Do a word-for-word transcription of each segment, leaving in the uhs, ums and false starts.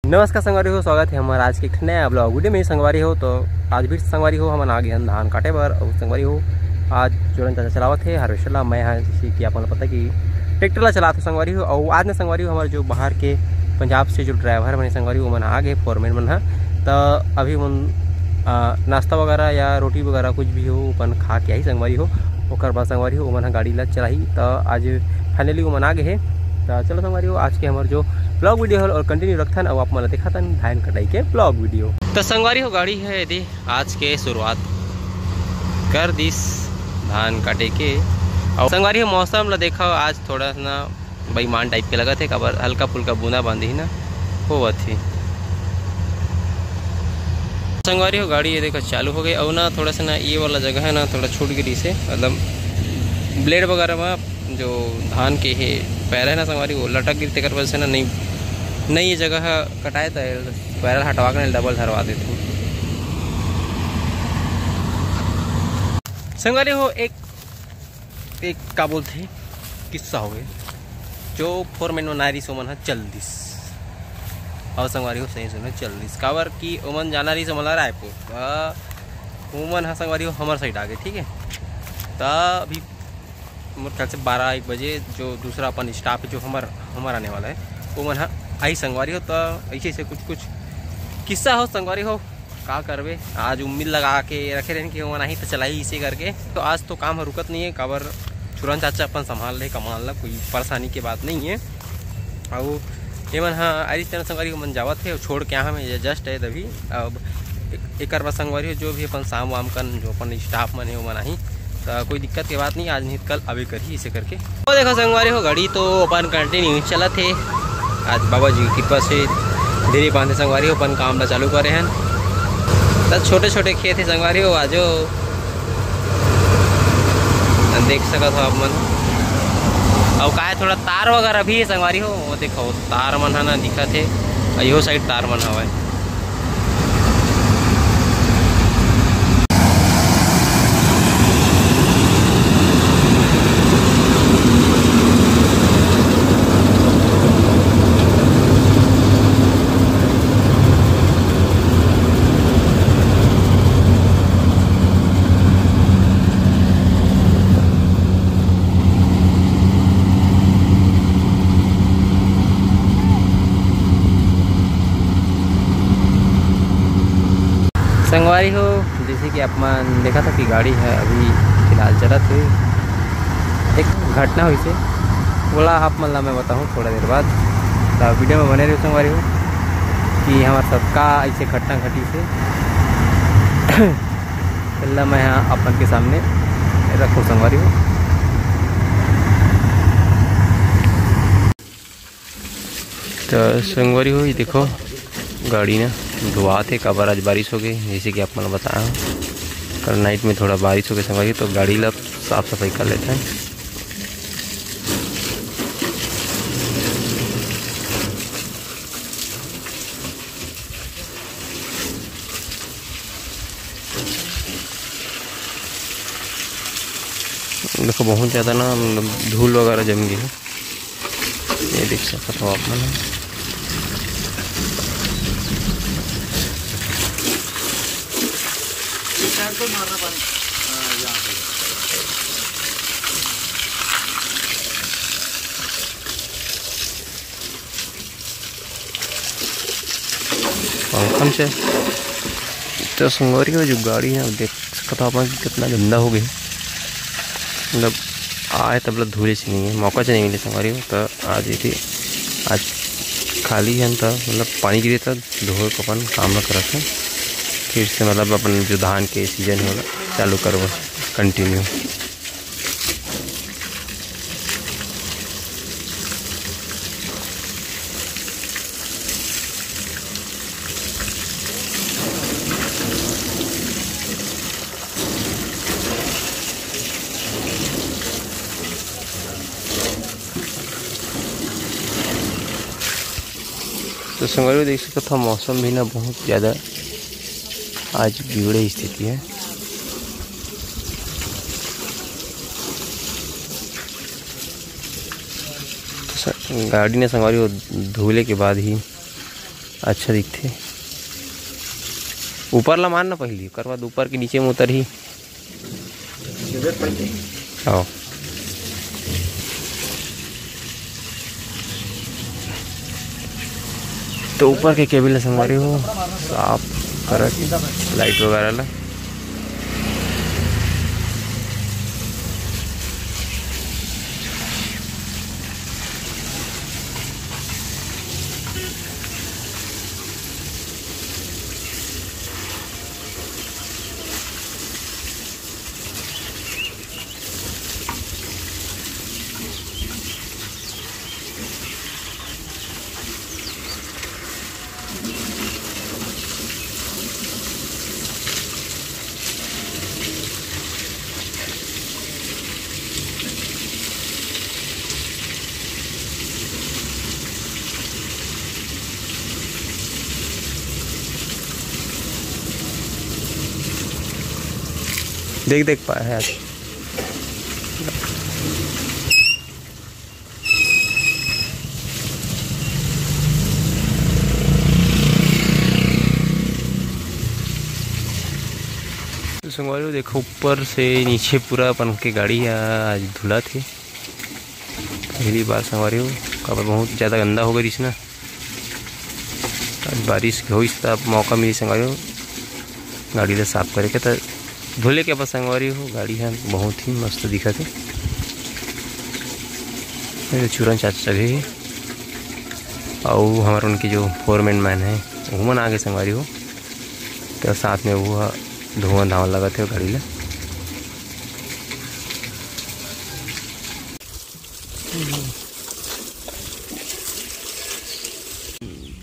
नमस्कार संगवारी हो, स्वागत हे हमर आज के एक ठन नया vlog video में। संगवारी हो, तो आज भी संगवारी हो, हमन आ गे हन धान काटे बर। अउ संगवारी हो, आज चुरन चाचा चलावत हे harvester ला। मैं हा, जैसे कि आप मन ला पता कि tractor ला चलात हो संगवारी हो। अउ आज ना संगवारी हो, हमर जो बाहर के पंजाब से जो driver मन हे संगवारी हो, ओमन आ गे, foreman मन हा। त अभी मन, आ, नाश्ता वगैरह या रोटी वगैरह कुछ भी हो, अपन खा के आही संगवारी हो। ओकर बाद संगवारी हो, ओमन हा गाड़ी ला चलाही। त आज finally ओमन आ गे हे। त चलो संगवारी हो, आज के हमर जो vlog video हे, ओला continue रखथन अउ आप मन ला देखाथन धान कटाई के vlog video। त संगवारी हो, गाड़ी हे एदे आज के शुरुआत कर दिस धान काटे के। अउ संगवारी हो, मौसम ला देखव, आज थोड़ा सा ना बेईमान type के लगत हे, काबर हल्का फुल्का बूंदा बांदी ही ना होवत हे। संगवारी हो, गाड़ी ये देखो चालू हो गई। अउ ना थोड़ा सा ना ये वाला जगह हे ना, थोड़ा छूट गिरी से, मतलब blade वगैरह में जो धान के हे पैरा हे ना संगवारी, वो लटक गिरी, तेकर वजह से ना नहीं, नहीं ये जगह कटाए त पैरा हटवा के double धरवा देते। संगवारी हो, एक, एक का बोलते किस्सा हो गए, जो foreman मन आए रिस, ओमन ह चल दिस। अउ संगवारी हो, सही सुनो, चल दिस, काबर कि ओमन जाना रिस ओमन ला रायपुर। त ओमन ह संगवारी हो हमर side आ गे, ठीक है। त अभी मोर ख्याल से बारह एक बजे जो दूसरा अपन staff है, जो हमर, हमर आने वाला है, ओमन ह आई संगवारी हो। त ऐसे ऐसे कुछ कुछ किस्सा हो संगवारी हो, का करबे, आज उम्मीद लगा के रखे रहेन कि ओमन आही त चलाई इसे करके। तो आज तो काम ह रुकत नहीं है, काबर छुरन चाचा अपन संभाल ले कमाल ला, कोई परेशानी के बात नहीं है। अउ एमन ह आरिस तेन संगवारी मन जावत हे, छोड़ के आहा मैं just है अभी। अब एक-, एकर बाद संगवारी हो, जो भी अपन शाम वाम कन जो अपन staff मन हे ओमन आही, त कोई दिक्कत के बात नहीं, आज नहीं त कल अबे करही इसे करके। वो देखो संगवारी हो, गाड़ी तो अपन continue चलत हे। आज बाबा जी की कृपा से धीरे बांधे संगवारी हो, अपन काम ला चालू करे हन। त छोटे छोटे खेत हे संगवारी हो, आजो देख सकत हो आप मन। अउ काय थोड़ा तार वगैरह भी हे संगवारी हो, वो देखो तार मन ह ना दिखत हे, अउ इहो side तार मन हवय। संगवारी हो, जैसे कि आप मन देखा था कि गाड़ी है अभी फिलहाल चलत हे, एक घटना हुई से, ओला आप मन ला मैं बताहूँ थोड़ा देर बाद। त video में बने रहो संगवारी हो कि हमारे साथ का ऐसे घटना घटी से। एला मैं ह अपन के सामने रखो संगवारी हो। त संगवारी हो, ये देखो गाड़ी ना धुआत हे, काबर आज बारिश हो गई, जैसे कि आप मन बताया कल night में थोड़ा बारिश हो गई संगवारी, तो गाड़ी ला साफ सफाई कर लेते हैं। देखो बहुत ज़्यादा ना, मतलब धूल वगैरह जम गई है, ये देख सकत हो आप मन। पंखा में से तो संगवारी हो जो गाड़ी है, देख सकत हो आप मन कि कितना गंदा हो गया। मतलब आए तब ले धूले से नहीं है, मौका से नहीं मिले संगवारी हो। तो आज ये थी, आज खाली है तो मतलब पानी गिरे तो धोए के अपन काम ला करत है। फिर से मतलब अपन जो धान के season है ओला चालू करबो continue। तो संगवारी देख सकत हो, मौसम भी ना बहुत ज़्यादा आज बिगड़े स्थिति है। तो स-, गाड़ी ने संगवारी हो धुले के बाद ही अच्छा दिखथे। ऊपर ला मार ना पहिली, ओकर बाद ऊपर के नीचे में उतरही। हाँ। तो ऊपर के केबल ला संगवारी हो साफ करत, लाइट वगैरह ला। देख, देख पाए है आज। तो संगवारी हो, देखो, ऊपर से नीचे पूरा अपन के गाड़ी ह आज धुलत हे। पहली बार संगवारी हो, काबर बहुत ज़्यादा गंदा हो गई रहिस ना। आज बारिश होइस त अब मौका मिली संगवारी हो गाड़ी ला साफ करे के। त धुले के बाद संगवारी हो, गाड़ी ह बहुत ही मस्त दिखत हे। ये चूरन चाचा भी हे, अउ हमर उनके जो फोरमैन मैन है, वो मन आगे संगवारी हो। तो साथ में वो धुआं धावन लगत हे गाड़ी ला।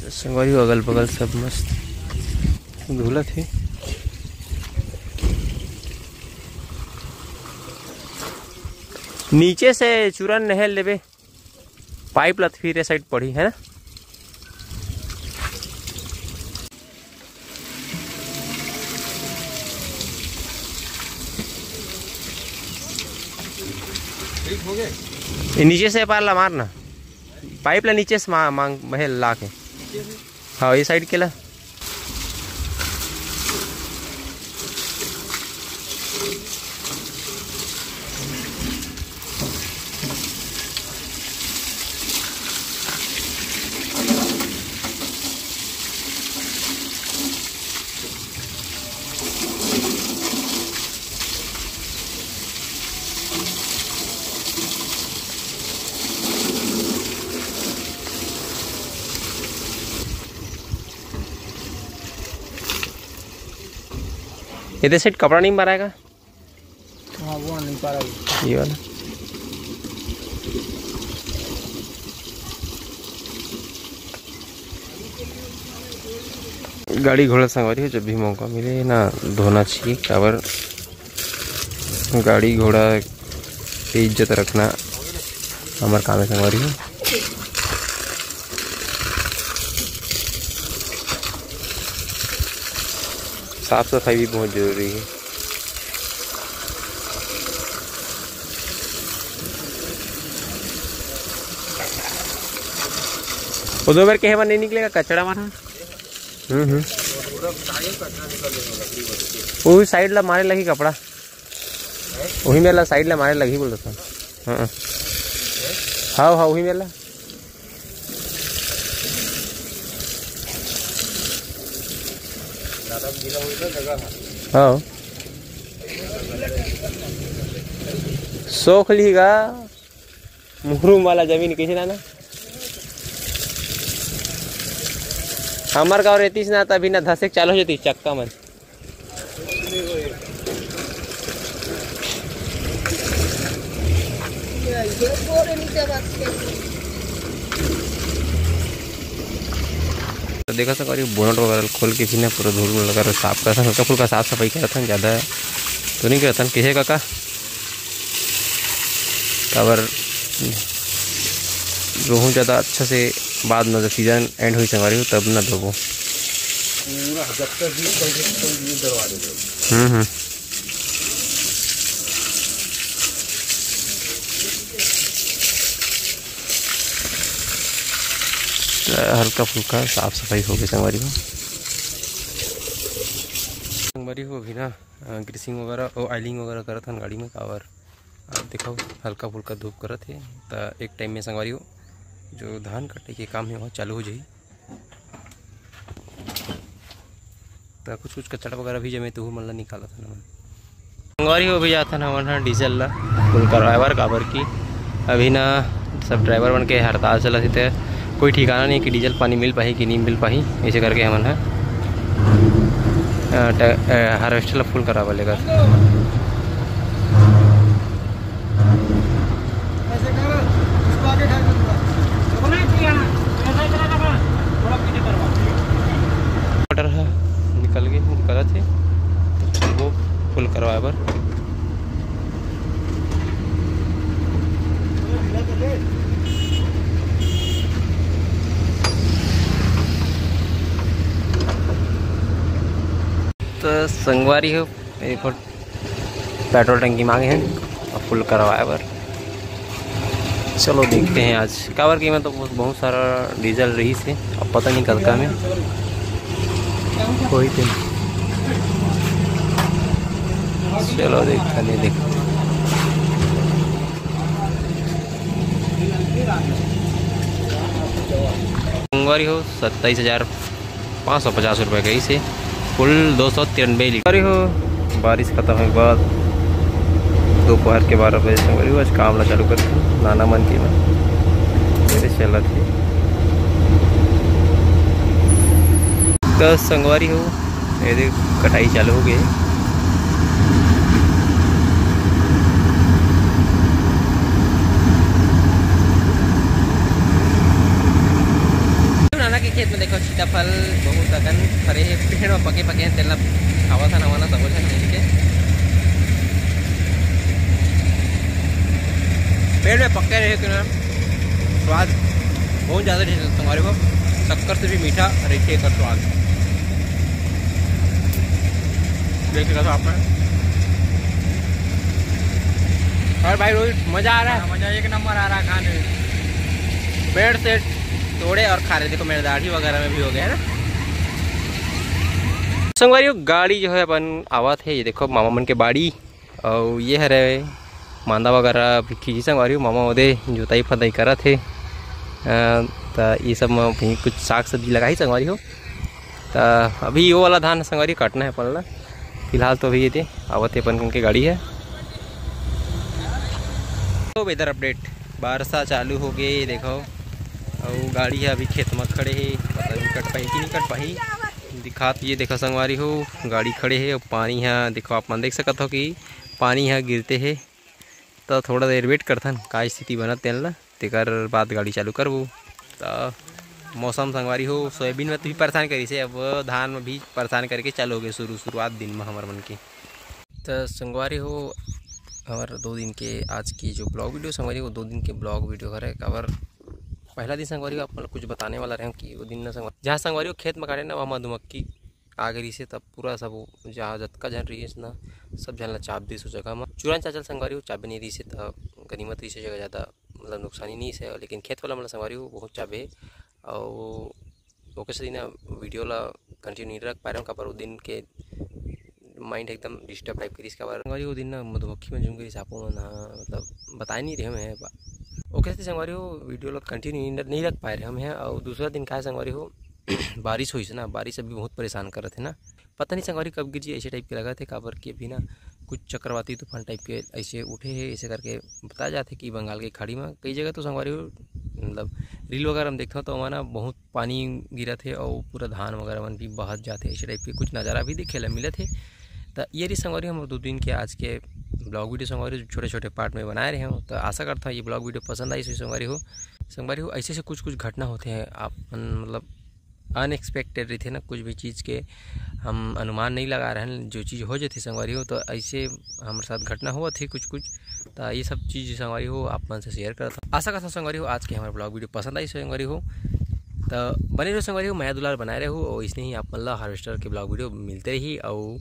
तो संगवारी हो, अगल बगल सब मस्त धुलत हे। नीचे से चूरन नहल लेबे, पाइप ला फिर ए साइड पड़ी है ना। ये नीचे से पार ला मारना, पाइप ला नीचे से मा-, मांग महल ला के। हाँ, ये साइड के ला। ये तो सेट कपड़ा नहीं मारा है का? हाँ, वो नहीं पा रहा है। ये वाला। गाड़ी घोड़ा संगवारी हो, जब भी मौका मिले ना, धोना चाहिए, काबर गाड़ी घोड़ा के इज्जत रखना हमर काम है संगवारी हो। साफ सफाई भी बहुत जरूरी है। वो दो बार के हेवन नहीं निकलेगा, कचरा मारा। हम्म, हम्म। वो साइड ला मारे लगी कपड़ा, वही मेला साइड ला मारे लगी बोल रहा था। हाँ, हाँ, हाँ, वही मेला। हाँ, सोख लीगा। मुहरुम वाला जमीन कइसे ना, ना? हमर गाँव रेतीस ना, तभी ना धसेक चालू हो जाती चक्का मन। तो देखा सको, ये बोनट वगैरह खोल के फिर ना पूरा धूल वगैरह साफ करथन, हल्का फुल्का साफ सफाई करथन, ज़्यादा तो नहीं करथन। कैसे काका? काबर रोहू ज़्यादा अच्छा से बाद में, जब सीजन एंड हुई संगवारी हो, तब ना धोबो। पूरा जब तक भी कोई, कोई नहीं डरवा देते। हम्म, हम्म। हल्का फुल्का साफ सफाई हो गई संगवारी हो। संगवारी हो अभी ना, अ, ग्रीसिंग वगैरह और ऑयलिंग वगैरह करत हन गाड़ी में, काबर आप देखो हल्का फुल्का धूप करत हे, त एक टाइम में संगवारी हो जो धान काटे के काम है वह चालू हो जाही। त कुछ कुछ कचरा वगैरह भी जमे, तुहू मन ला निकालत हन हमन। संगवारी हो, अभी जाथन हमन ह डीजल ला फुल करवाए बर, काबर कि अभी ना सब ड्राइवर मन के हड़ताल चलत हे, त कोई ठिकाना नहीं कि डीजल पानी मिल पाही कि नहीं मिल पाही। ऐसे करके हमन ह, अ, ट-, अ, हार्वेस्टर ला फुल करावा लेकर। मोटर ह निकल के निकलत हे, वो फुल करवाए बर। त संगवारी हो, एक ठो पेट्रोल टंकी मांगे हैं और फुल करवाए बर। चलो देखते हैं आज, काबर कि मैं तो बहुत, बहुत सारा डीजल रही से, अब पता नहीं कतका में कोई थे। चलो देखते हैं, देखो। संगवारी हो, सत्ताईस हजार पाँच सौ पचास रुपये गई से, कुल दो सौ तिरानबे लीटर। अरे हो, बारिश खत्म होने के बाद दोपहर के बारह बजे संगवारी हो, आज काम ला चालू करते हैं। नाना मन के मन मेरे चलत है। तो संगवारी हो, ये देख, कटाई चालू हो गई। नाना के खेत में देखो, सीताफल बहुत अकन फरे हे, पेड़ में पके पके हे, तेला खावत हन हमन ह सबो झन मिलके। पेड़ में पके रहे कि ना, स्वाद बहुत ज़्यादा टेस्ट लगता है हमारे को, शक्कर से भी मीठा रहिथे एकर स्वाद। देख सकत हो आप मन। और भाई रोहित, मजा आ रहा है? हाँ, मजा एक नंबर आ रहा है खाने में। पेड़ से तोड़े और खा रहे। देखो, मेरे दाढ़ी वगैरह में भी हो गया है ना। संगवारी हो, गाड़ी जो है अपन आवत है, ये देखो मामा मन के बाड़ी, और ये हरे मांदा वगैरह भी खींची संगवारी हो, मामा ओदे जोताई फदाई करत हे। अ, त ये सब में भी कुछ साग सब्जी लगाही संगवारी हो। त अभी वो वाला धान संगवारी काटना है अपन ला, फिलहाल तो अभी ये दे आवत हे अपन के गाड़ी है। तो weather update, बारसा चालू हो गए, देखो, और गाड़ी है अभी खेत में खड़े है, पता नहीं कट पाही कि नहीं कट पाही। दिखात ये देखो संगवारी हो, गाड़ी खड़े है, और पानी है, देखो आप मन देख सकत हो कि पानी ह गिरते हे, त थोड़ा देर wait करथन, का स्थिति बनत तेन ल, तेकर बाद गाड़ी चालू करबो। त मौसम संगवारी हो, सोयाबीन में तो भी परेशान करिस हे, अब धान में भी परेशान करके चालू हो गए शुरू, शुरुआत दिन में हमर मन के। त संगवारी हो, हमर दो दिन के आज की जो vlog video संगवारी हो, दो दिन के vlog video हरे, काबर पहला दिन संगवारी हो, आप मन ल कुछ बताने वाला रहे कि वो दिन ना संगवारी, जहाँ संगवारी हो खेत में काटे ना, वहाँ मधुमक्खी आ गए रहिसे, तब पूरा सब जहाँ जतका झन रहिस ना, सब झन ला चाब दिस ओ जगह म। चुरान चाचल संगवारी हो, चाबे नहीं रहिसे, त गनीमत रहिसे, जगह ज़्यादा मतलब नुकसानी नहीं से, लेकिन खेत वाला मतलब संगवारी हो बहुत चाबे। और ओके से ना video ला continue नहीं रख पाए रहे, काबर वो दिन के mind एकदम disturb type के रहिस, काबर संगवारी हो दिन ना मधुमक्खी में झुम गई, सापो मन, हाँ, मतलब बताए नहीं रहे हम हैं। ओके से संगवारी हो, video ला continue नहीं, नहीं रख पाए रहे हम हैं। और दूसरा दिन का है संगवारी हो, बारिश होइस ना, बारिश अभी बहुत परेशान करत हे ना। पता नहीं संगवारी कब गिर जी, ऐसे type के लगत हे, काबर कि अभी ना कुछ चक्रवाती तूफान type के ऐसे उठे हे, ऐसे करके बताया जाथे कि बंगाल के खाड़ी में कई जगह तो संगवारी हो, मतलब reel वगैरह में देखथव तो वहाँ ना बहुत पानी गिरत हे और पूरा धान वगैरह मन भी बहत जाथे, ऐसे type के कुछ नज़ारा भी देखे ला मिलत हे। त ये रही संगवारी हो हमर दो दिन के आज के vlog video संगवारी हो, छोटे छोटे part में बनाए रहे हो। तो आशा करता हूँ ये vlog video पसंद आई संगवारी हो। संगवारी हो, ऐसे से कुछ कुछ घटना होते हैं, आप मन मतलब unexpected रहिथे ना, कुछ भी चीज़ के हम अनुमान नहीं लगा रहे हैं, जो चीज़ हो जाती संगवारी हो। तो ऐसे हमारे साथ घटना हुआ थी कुछ कुछ, तो ये सब चीज़ संगवारी हो आप मन से share करता हूँ। आशा करता हूँ संगवारी हो आज के हमारे vlog video पसंद आई संगवारी हो, तो बने रहो संगवारी हो, मया दुलार बनाए रहो और इसने ही आप मन ला harvester के vlog video मिलते रही। और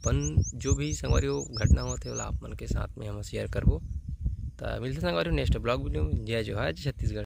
अपन जो भी संगवारी हो घटना होते, ओला आप मन के साथ में हम share करबो। तो मिलते संगवारी हो next vlog video में। जय जोहार, जय छत्तीसगढ़।